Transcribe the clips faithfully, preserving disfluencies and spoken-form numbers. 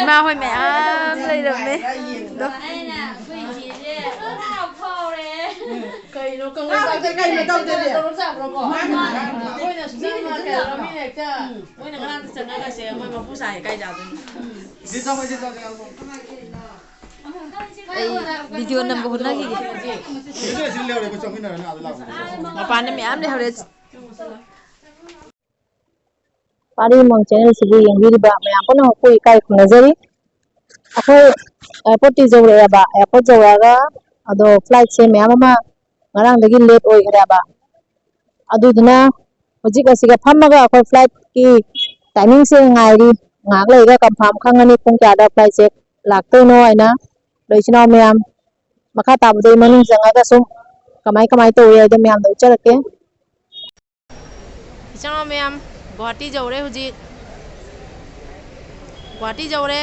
ꯏꯃꯥ ꯍꯣꯏ ꯃꯌꯥꯝ ꯂꯩꯔꯝꯃꯦ꯫ ꯑꯗꯣ ꯑꯩꯅ ꯑꯩꯈꯣꯏ ꯏꯆꯦꯁꯦ ꯄꯨꯔꯥ ꯐꯥꯎꯔꯦ꯫ ꯀꯩꯅꯣ ꯀꯪꯂꯩꯄꯥꯛꯇ ꯀꯩꯅꯣ ꯇꯧꯗꯣꯏꯅꯦ? ꯇꯣꯂꯣꯞ ꯆꯥꯕ꯭ꯔꯣꯀꯣ? ꯃꯥꯅꯦ, ꯃꯥꯅꯦ꯫ ꯑꯩꯈꯣꯏꯅ ꯁꯨꯡꯆꯪ ꯆꯪꯉꯛꯇꯕ ꯃꯤꯅ ꯍꯦꯛꯇ ꯃꯣꯏꯅ ꯉꯔꯥꯡꯗ ꯆꯪꯉꯒꯁꯦ ꯃꯣꯏ ꯃꯄꯨ ꯁꯥꯏ ꯀꯥꯏ ꯆꯥꯗꯣꯏꯅꯣ? ꯑꯩ ꯚꯤꯗꯤꯑꯣ ꯅꯝꯕ ꯍꯣꯠꯅꯈꯤꯒꯦ꯫ ꯃꯄꯥꯟꯗ ꯃꯌꯥꯝ ꯂꯩꯍꯧꯔꯦ꯫ ꯄꯥꯔꯤ ꯃꯣꯟ ꯆꯦꯅꯦꯜꯁꯤꯕꯨ ꯌꯦꯡꯕꯤꯔꯤꯕ ꯃꯌꯥꯝ ꯄꯨꯝꯅꯃꯛꯄꯨ ꯏꯀꯥꯏ ꯈꯨꯝꯅꯖꯔꯤ꯫ ꯑꯩꯈꯣꯏ ꯑꯦꯌꯥꯔꯄꯣꯔꯠꯇꯤ ꯌꯧꯔꯛꯑꯦꯕ, ꯑꯦꯌꯥꯔꯄꯣꯔꯠ ꯌꯧꯔꯛꯑꯒ ꯑꯗꯣ ꯐ꯭ꯂꯥꯏꯠꯁꯦ ꯃꯌꯥꯝ ꯑꯃ ꯉꯔꯥꯡꯗꯒꯤ ꯂꯦꯠ ꯑꯣꯏꯈ꯭ꯔꯦꯕ꯫ ꯑꯗꯨꯗꯨꯅ ꯍꯧꯖꯤꯛ ꯑꯁꯤꯒ ꯐꯝꯃꯒ ꯑꯩꯈꯣꯏ ꯐ꯭ꯂꯥꯏꯠꯀꯤ ꯇꯥꯏꯃꯤꯡꯁꯦ ꯉꯥꯏꯔꯤ꯫ ꯉꯥꯏꯍꯥꯛ ꯂꯩꯔꯒ ꯀꯟꯐꯥꯔꯝ ꯈꯪꯉꯅꯤ ꯄꯨꯡ ꯀꯌꯥꯗ ꯐ꯭ꯂꯥꯏꯠꯁꯦ ꯂꯥꯛꯇꯣꯏꯅꯣ ꯍꯥꯏꯅ꯫ ꯑꯗꯣ ꯏꯆꯤꯟ ꯏꯅꯥꯎ ꯃꯌꯥꯝ, ꯃꯈꯥ ꯇꯥꯕꯗ ꯑꯩ ꯃꯅꯨꯡ ꯆꯪꯉꯒ ꯁꯨꯝ ꯀꯃꯥꯏ ꯀꯃꯥꯏ ꯇꯧꯏ ꯍꯥꯏꯗꯣ ꯃꯌꯥꯝꯗ ꯎꯠꯆꯔꯛꯀꯦ꯫ ꯏꯆꯤꯟ ꯏꯅꯥꯎ ꯃꯌꯥꯝ, ꯒꯨꯍꯥꯇꯤ ꯌꯧꯔꯦ ꯍꯧꯖꯤꯛ꯫ ꯒꯨꯍꯥꯇꯤ ꯌꯧꯔꯦ꯫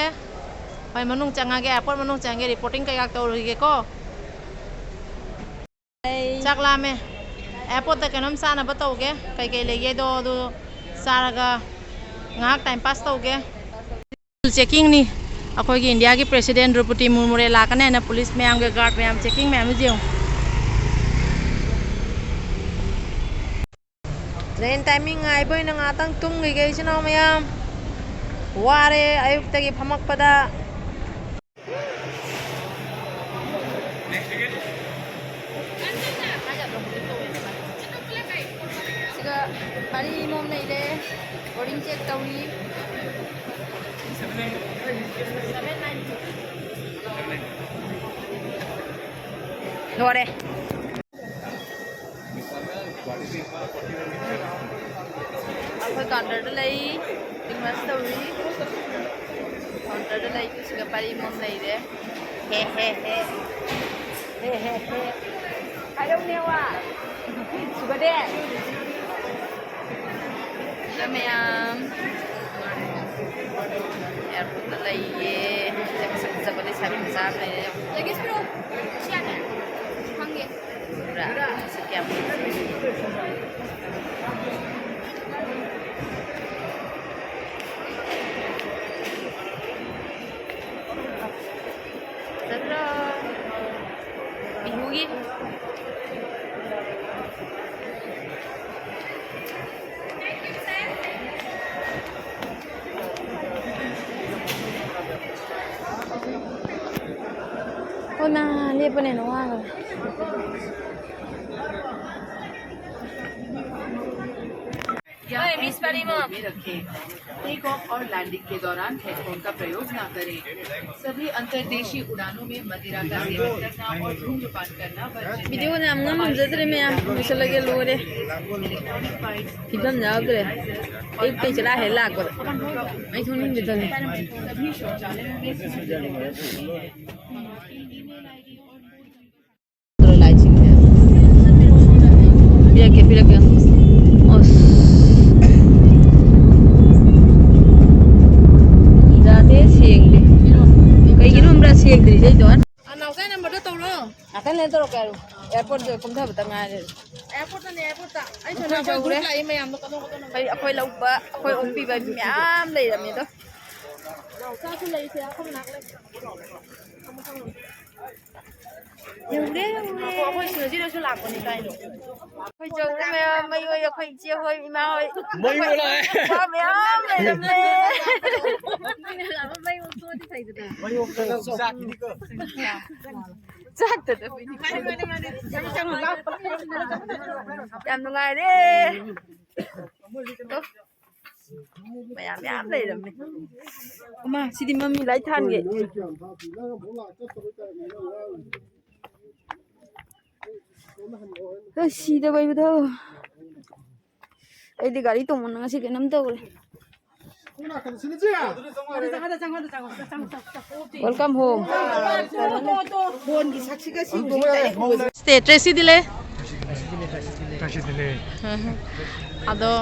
ꯍꯣꯏ, ꯃꯅꯨꯡ ꯆꯪꯉꯒꯦ, ꯑꯦꯌꯥꯔꯄꯣꯔꯠ ꯃꯅꯨꯡ ꯆꯪꯉꯒꯦ, ꯔꯤꯄꯣꯔꯇꯤꯡ ꯀꯩꯀꯥ ꯇꯧꯔꯨꯈꯤꯒꯦꯀꯣ꯫ ꯆꯥꯛ ꯂꯥꯝꯃꯦ꯫ ꯑꯦꯌꯥꯔꯄꯣꯔꯠꯇ ꯀꯩꯅꯣꯝ ꯆꯥꯅꯕ ꯇꯧꯒꯦ꯫ ꯀꯩꯀꯩ ꯂꯩꯒꯦꯗꯣ ꯑꯗꯨ ꯆꯥꯔꯒ ꯉꯥꯏꯍꯥꯛ ꯇꯥꯏꯝ ꯄꯥꯁ ꯇꯧꯒꯦ꯫ ꯆꯦꯀꯤꯡꯅꯤ꯫ ꯑꯩꯈꯣꯏꯒꯤ ꯏꯟꯗꯤꯌꯥꯒꯤ ꯄ꯭ꯔꯦꯁꯤꯗꯦꯟ ꯗ꯭ꯔꯧꯄꯗꯤ ꯃꯨꯔꯃꯨꯔꯦ ꯂꯥꯛꯀꯅꯤ ꯍꯥꯏꯅ ꯄꯨꯂꯤꯁ ꯃꯌꯥꯝꯒ ꯒꯥꯔꯗ ꯃꯌꯥꯝ ꯆꯦꯀꯤꯡ ꯃꯌꯥꯝꯗꯨ ꯌꯦꯡꯉꯨ꯫ ꯇ꯭ꯔꯦꯟ ꯇꯥꯏꯃꯤꯡ ꯉꯥꯏꯕ ꯑꯣꯏꯅ ꯉꯥꯛꯇꯪ ꯇꯨꯝꯈꯤꯒꯦ ꯏꯆꯤꯟ ꯏꯅꯥꯎ ꯃꯌꯥꯝ꯫ ꯋꯥꯔꯦ ꯑꯌꯨꯛꯇꯒꯤ ꯐꯝꯃꯛꯄꯗ꯫ ꯁꯤꯒ ꯃꯔꯤ ꯃꯣꯝ ꯂꯩꯔꯦ꯫ ꯕꯣꯔꯗꯤꯡ ꯆꯦꯛ ꯇꯧꯔꯤ꯫ ꯂꯣꯏꯔꯦ꯫ ꯑꯩꯈꯣꯏ ꯀꯥꯎꯟꯇꯔꯗ ꯂꯩ꯫ ꯔꯤꯃꯔꯁ ꯇꯧꯔꯤ꯫ ꯀꯥꯎꯟꯇꯔꯗ ꯂꯩ꯫ ꯁꯤꯒ ꯄꯔꯤ ꯑꯃꯃꯝ ꯂꯩꯔꯦ꯫ ꯍꯦ, ꯍꯦ, ꯍꯦ꯫ ꯍꯦ, ꯍꯦ, ꯍꯦ꯫ ꯍꯥꯏꯔꯧꯅꯦ ꯋꯥ꯫ ꯁꯨꯒꯗꯦ꯫ ꯃꯌꯥꯝ ꯑꯦꯌꯥꯔꯄꯣꯔꯠꯇ ꯂꯩꯌꯦ꯫ ꯃꯁꯛ ꯐꯖꯕ ꯂꯩꯁꯥꯕꯤ ꯃꯆꯥ ꯑꯃ ꯂꯩꯔꯦ꯫ ꯂꯒꯦꯖ ꯄꯤꯔꯛꯑꯣ꯫ ꯁꯤ ꯌꯥꯅꯤ꯫ ꯐꯪꯒꯦ꯫ ꯎꯕ꯭ꯔꯥ? ꯃꯁꯛ ꯀꯌꯥꯝ ꯐꯖꯩ꯫ ꯏꯃꯥ, ꯂꯦꯞꯄꯅꯦꯅ ꯋꯥꯒ꯭ꯔꯦ꯫ या एयरपोर्ट में रखें। टेक ऑफ और लैंडिंग के दौरान हेडफोन का प्रयोग ना करें। सभी अंतर्देशीय उड़ानों में मदिरा का सेवन करना और धूम्रपान करना वर्जित है। ꯚꯤꯗꯤꯑꯣ ꯌꯥꯝ ꯅꯝ ꯉꯝꯖꯗ꯭ꯔꯦ ꯃꯌꯥꯝ, ꯂꯣꯏꯁꯤꯜꯂꯒꯦ, ꯂꯣꯏꯔꯦ꯫ ꯐꯤꯕꯝ ꯌꯥꯎꯗ꯭ꯔꯦ꯫ ꯑꯌꯨꯛꯇꯩ ꯆꯔꯥ ꯍꯦꯛ ꯂꯥꯛꯄꯗ ꯑꯩ ꯊꯣꯛꯅꯤꯡꯗꯦ ꯇꯜꯂꯦ꯫ ꯄꯤꯔꯛꯀꯦ, ꯄꯤꯔꯛꯀꯦ꯫ ꯑꯁ꯫ ꯌꯥꯗꯦ, ꯁꯦꯡꯗꯦ꯫ ꯀꯩꯒꯤꯅꯣ ꯈꯪꯕ꯭ꯔꯥ ꯁꯦꯡꯗ꯭ꯔꯤꯁꯦ ꯑꯩꯗꯣ? ꯑꯥ, ꯅꯥꯎꯆꯥ ꯅꯝꯕꯔꯗꯣ ꯇꯧꯔꯣ꯫ ꯉꯥꯛꯇꯪ ꯂꯩꯔ ꯇꯧꯔꯛꯀꯦ ꯍꯥꯏꯔꯣ꯫ ꯑꯦꯌꯥꯔꯄꯣꯔꯠꯇ ꯀꯨꯝꯊꯕꯇ ꯉꯥꯏꯔꯦ꯫ ꯑꯦꯌꯥꯔꯄꯣꯔꯠꯇꯅꯦ, ꯑꯦꯌꯥꯔꯄꯣꯔꯠꯇ꯫ ꯑꯩ ꯑꯩꯈꯣꯏ ꯁꯣꯝꯗ ꯌꯧꯔꯦ꯫ ꯒ꯭ꯔꯨꯞ ꯂꯥꯛꯏ ꯃꯌꯥꯝꯗꯣ ꯀꯗꯣꯝ ꯀꯗꯣꯝ ꯑꯩꯈꯣꯏ, ꯑꯩꯈꯣꯏ ꯂꯧꯕ, ꯑꯩꯈꯣꯏ ꯑꯣꯛꯄꯤꯕ ꯃꯌꯥꯝ ꯂꯩꯔꯝꯃꯦ ꯑꯗꯣ꯫ ꯅꯥꯎꯆꯥꯁꯨ ꯂꯩꯔꯤꯁꯦ ꯑꯩꯈꯣꯏ ꯃꯅꯥꯛ ꯂꯩ꯫ ꯌꯧꯔꯦ, ꯌꯧꯔꯦ꯫ ꯑꯩꯈꯣꯏ ꯁꯤꯗꯁꯨ ꯂꯥꯛꯄꯅꯤ ꯀꯥꯏꯅꯣ꯫ ꯑꯩꯈꯣꯏ ꯆꯧ ꯃꯌꯥꯝ, ꯃꯩ ꯍꯣꯏ, ꯑꯩꯈꯣꯏ ꯏꯆꯦ ꯍꯣꯏ, ꯏꯃꯥ ꯍꯣꯏ꯫ ꯃꯩ ꯍꯣꯏ ꯂꯥꯛꯑꯦ꯫ ꯋꯥ ꯃꯌꯥꯝ ꯂꯩꯔꯝꯃꯦ꯫ ꯃꯩ ꯑꯣꯛꯊꯣꯛꯑꯗꯤ ꯐꯩꯗꯅ꯫ ꯃꯩ ꯑꯣꯛꯊꯣꯛꯑꯗꯤ ꯆꯥꯛꯀꯤꯗꯤꯀꯣ꯫ ꯆꯥꯛꯇꯗ ꯃꯩꯗꯤ꯫ ꯌꯥꯝ ꯅꯨꯡꯉꯥꯏꯔꯦ꯫ ꯃꯌꯥꯝ ꯌꯥꯝ ꯂꯩꯔꯝꯃꯦ꯫ ꯑꯃ, ꯁꯤꯗꯤ ꯃꯝꯃꯤ, ꯂꯥꯏꯠ ꯊꯥꯟꯒꯦ꯫ ꯑꯁ, ꯁꯤꯗ ꯕꯩꯕꯗꯣ꯫ ꯑꯩꯗꯤ ꯒꯥꯔꯤ ꯇꯣꯡꯕꯅ ꯉꯁꯤ ꯀꯩꯅꯣꯝ ꯇꯧꯔꯦ꯫ Welcome home. ꯐꯣꯟꯒꯤ ꯁꯛꯁꯤꯒ ꯁꯤ ꯍꯧꯖꯤꯛ ꯗꯥꯏꯔꯦꯛ ꯎꯕꯁꯦ꯫ ꯁ꯭ꯇꯦ ꯇ꯭ꯔꯦꯁꯤꯗꯤ ꯂꯩ꯫ ꯑꯗꯣ